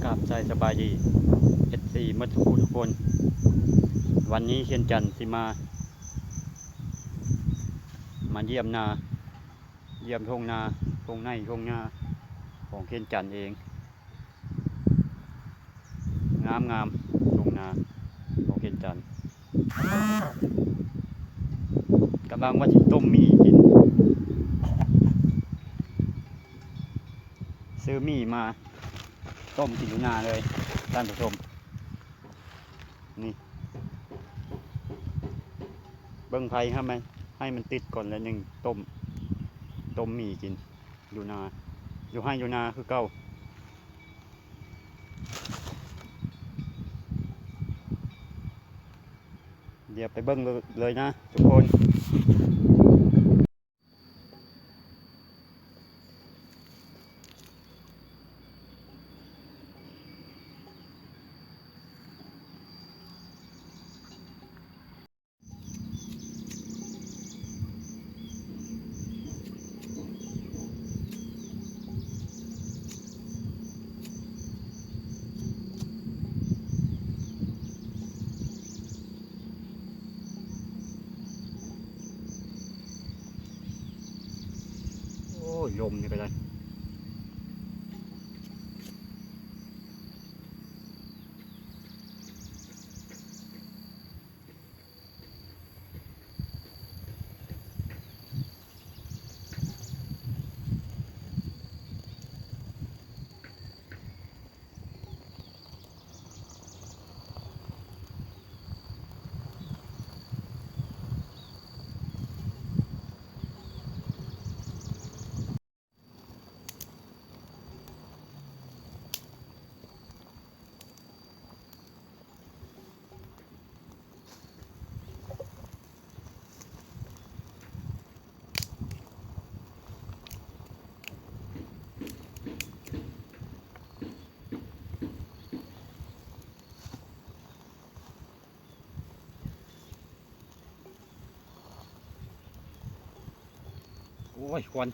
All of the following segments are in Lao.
ກາບໃຈສະບາຍດີ ເອັຟຊີ ໝົດທຸກຜູ້ທຸກຄົນ. ວັນນີ້ຄຽນຈັນຊິມາ ມາຢ້ຽມນາ ຢ້ຽມທົ່ງນາ ທົ່ງໄຮ່ທົ່ງນາຂອງຄຽນຈັນເອງ. ງາມໆ ທົ່ງນາຂອງຄຽນຈັນ. ກຳລັງວ່າຊິຕົ້ມໝີ່ກິນ. ຊື້ໝີ່ມາຕົ້ມກິນຢູ່ນາເລີຍທ່ານຜູ້ຊົມ. ນີ້ ເບິ່ງໄຟໃຫ້ມັນ ໃຫ້ມັນຕິດກ່ອນ ແລ້ວຈຶ່ງຕົ້ມ ຕົ້ມໝີ່ກິນ ຢູ່ນາ ຢູ່ໄຮ່ຢູ່ນາຄືເກົ່າ. ດຽວໄປເບິ່ງເລີຍນະທຸກຄົນ. ໂອ້ຍ ລົມນີ້ກໍໄດ້. ໂອ້ຍ ຄວັນ. ໂ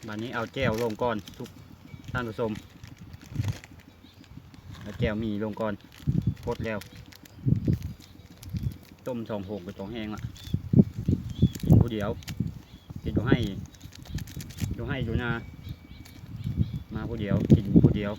ບາດນີ້ເອົາແຈ່ວລົງກ່ອນທຸກທ່ານຜູ້ຊົມ ເອົາແຈ່ວໝີ່ລົງກ່ອນ ພົດແລ້ວ ຕົ້ມສອງໂຮງກໍຕ້ອງແຮງລະ ກິນຜູ້ດຽວ ກິນຢູ່ໄຮ່ ຢູ່ໄຮ່ຢູ່ນາ ມາຜູ້ດຽວ ກິນຜູ້ດຽວ.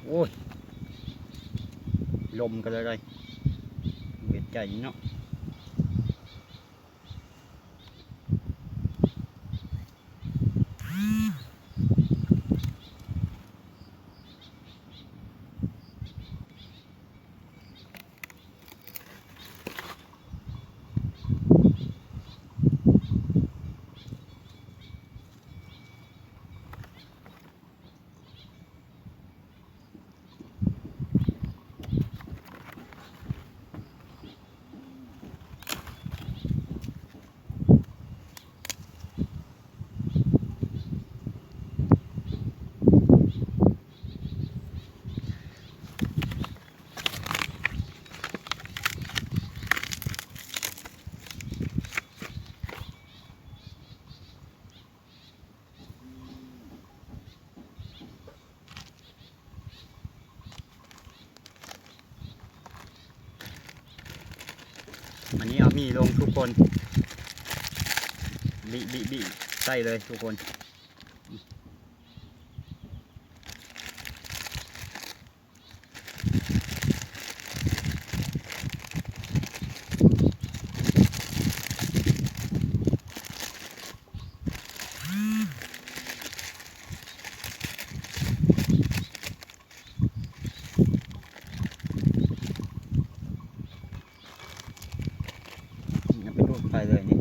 ໂອ້ຍ ລົມກໍເລີຍໄດ້ ເວັດໃຈເນາະ. ອັນນີ້ເອົາໝີ່ລົງທຸກຄົນ ບິ ບິ ບິ ໃສ່ເລີຍທຸກຄົນ. ເອົາໄປດູດໄຟເລີຍນີ້.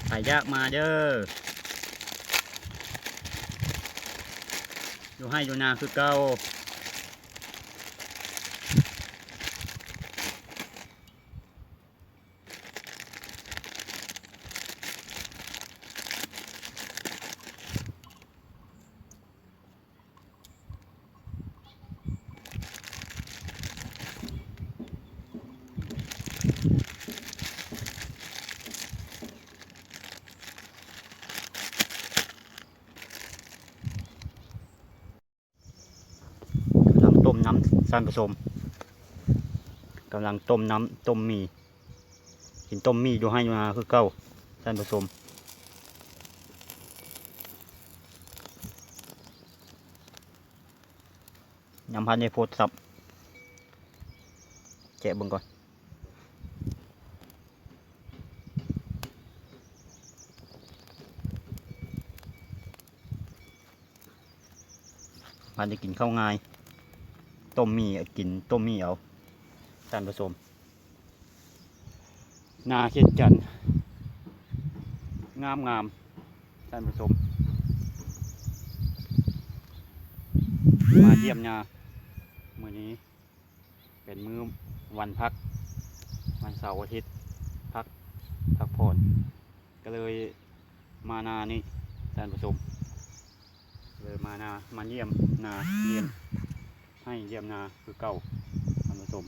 ໃຜຢາກມາເດີ້ ຢູ່ໄຮ່ຢູ່ນາຄືເກົ່າ. ກຳລັງຕົ້ມນ້ຳ ທ່ານຜູ້ຊົມ ກຳລັງຕົ້ມນ້ຳ ຕົ້ມໝີ່ ກິນຕົ້ມໝີ່ຢູ່ໄຮ່ຢູ່ນາຄືເກົ່າ ທ່ານຜູ້ຊົມ. ຍັງບໍ່ທັນໄດ້ຟົດຊ້ຳ ແກະເບິ່ງກ່ອນ. ມັນຈະກິນເຂົ້າງ່າຍ ຕົ້ມໝີ່ ກິນຕົ້ມໝີ່ເອົາ ທ່ານຜູ້ຊົມ. ນາຂຽນຈັນ ງາມໆ ທ່ານຜູ້ຊົມ ມາຢ້ຽມຍາມມື້ນີ້ ເປັນມື້ວັນພັກ ວັນເສົາອາທິດ ພັກ ພັກຜ່ອນ ກໍເລີຍມານານີ້ ທ່ານຜູ້ຊົມ. ເລີຍມານາ ມາຢ້ຽມນາ ຢ້ຽມໄຮ່ຢ້ຽມນາຄືເກົ່າ ທ່ານຜູ້ຊົມ.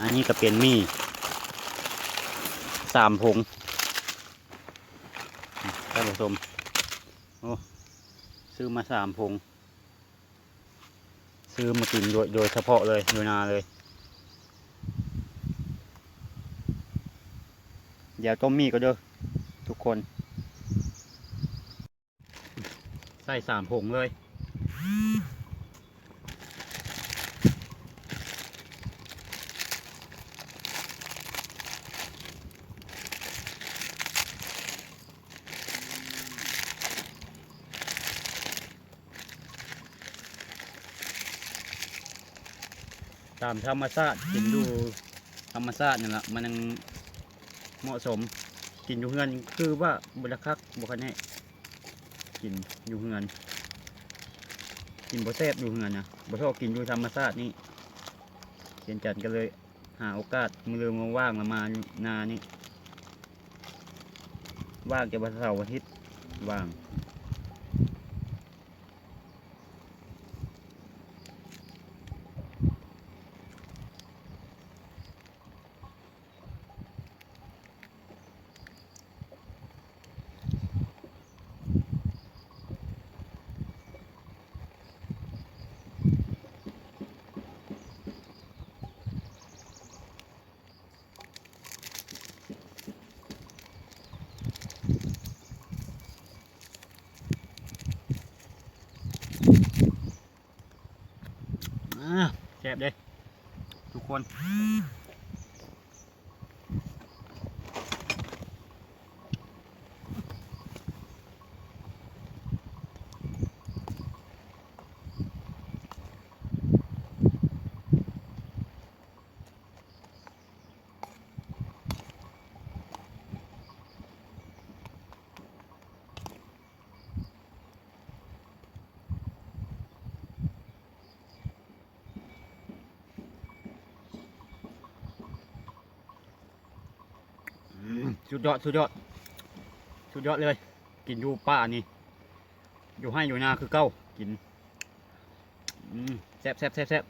ອັນນີ້ກໍເປັນໝີ່ສາມຖົງ ທ່ານຜູ້ຊົມ. ໂອ້ ຊື້ມາສາມຖົງ ຊື້ມາກິນໂດຍ ໂດຍສະເພາະເລີຍ ຢູ່ນາເລີຍ. ດຽວຕົ້ມໝີ່ກ່ອນເດີທຸກຄົນ. ໃສ່ສາມຖົງເລີຍ. ຕາມທຳມະຊາດ ກິນຢູ່ທຳມະຊາດນັ້ນລະ ມັນຍັງເໝາະສົມ. ກິນຢູ່ເຮືອນຄືວ່າບໍ່ລະຄັກ ບໍ່ຄັນແນ່. ກິນຢູ່ເຮືອນ ກິນບໍ່ແຊບຢູ່ເຮືອນນະ ບໍ່ທໍ່ກິນຢູ່ທຳມະຊາດນີ້. ຂຽນຈັນກໍເລີຍຫາໂອກາດມື້ເລີມວ່າງລະມານານີ້ ວ່າງແຕ່ວັນເສົາອາທິດ ວ່າງ. ອາ ແຊບເດ້ທຸກຄົນ. ອືມ ສຸດຍອດ ສຸດຍອດ ສຸດຍອດເລີຍ. ກິນຢູ່ປ່ານີ້ ຢູ່ໄຮ່ຢູ່ນາຄືເກົ່າ ກິນ ອືມ ແຊບ ແຊບ ແຊບ ແຊບ.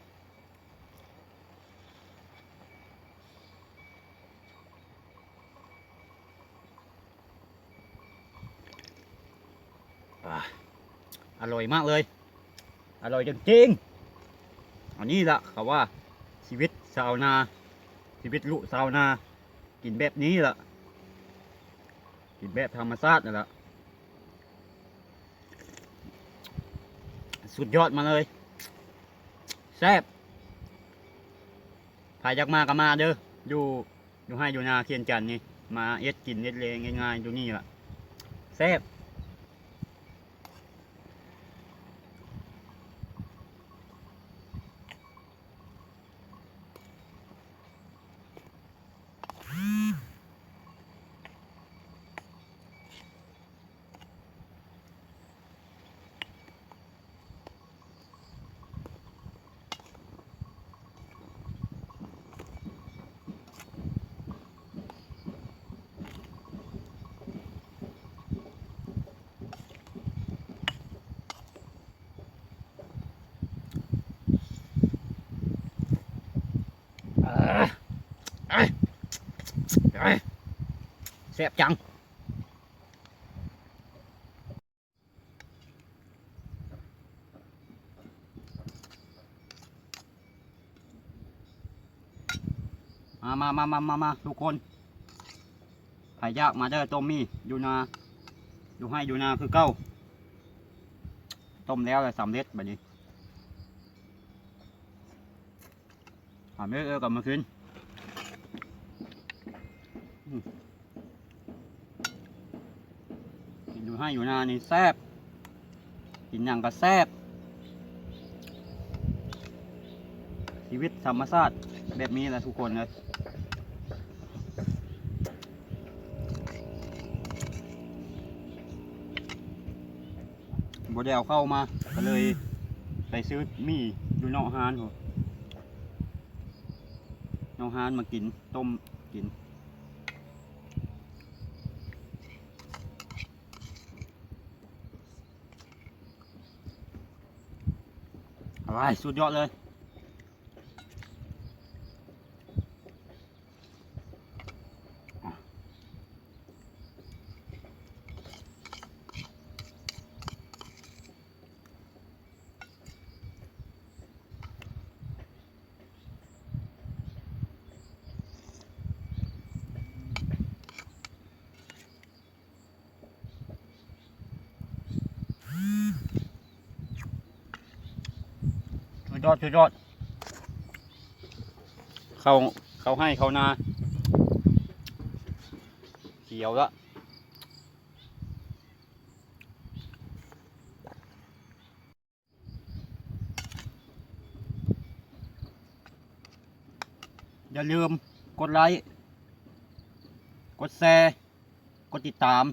ອາ ອະລ່ອຍມາກເລີຍ ອະລ່ອຍຈິງໆ. ອັນນີ້ລະເຂົາວ່າຊີວິດຊາວນາ ຊີວິດລູກຊາວນາ ກິນແບບນີ້ລະ ກິນແບບທຳມະຊາດນັ້ນລະ. ສຸດຍອດມາເລີຍ ແຊບ. ໃຜຢາກມາກໍມາເດີ ຢູ່ ຢູ່ໄຮ່ຢູ່ນາຂຽນຈັນນີ້ ມາເຮັດກິນເຮັດແລງງ່າຍໆຢູ່ນີ້ລະ ແຊບ. ແຊບຈັງ. ມາ ມາ ມາ ມາ ມາ ມາ ທຸກຄົນ ໃຜຢາກມາເດີ ຕົ້ມໝີ່ຢູ່ນາ ຢູ່ໄຮ່ຢູ່ນາຄືເກົ່າ. ຕົ້ມແລ້ວລະສຳເລັດບາດນີ້. ຫາເມກເອີກັບມາກິນ ອືມ ກິນຢູ່ໄຮ່ຢູ່ນານີ້ແຊບ ກິນຫຍັງກໍແຊບ ຊີວິດທຳມະຊາດແບບນີ້ລະທຸກຄົນເອີຍ. ບໍ່ໄດ້ເອົາເຂົ້າມາ ກໍເລີຍໄປຊື້ໝີ່ຢູ່ນອກຮ້ານພຸ້ນ ນອກຮ້ານມາກິນ ຕົ້ມກິນ. ອ້າຍ ສຸດຍອດເລີຍ. ສຸດຍອດ ສຸດຍອດ. ເຂົ້າ ເຂົ້າໄຮ່ເຂົ້ານາ ຂຽວລະ. ຢ່າລືມກົດໄລ້ ກົດແຊ ກົດຕິດຕາມ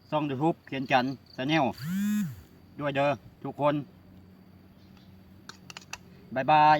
ຊ່ອງຢູທູບ ຂຽນຈັນ Channel ດ້ວຍເດີທຸກຄົນ. ບາຍບາຍ.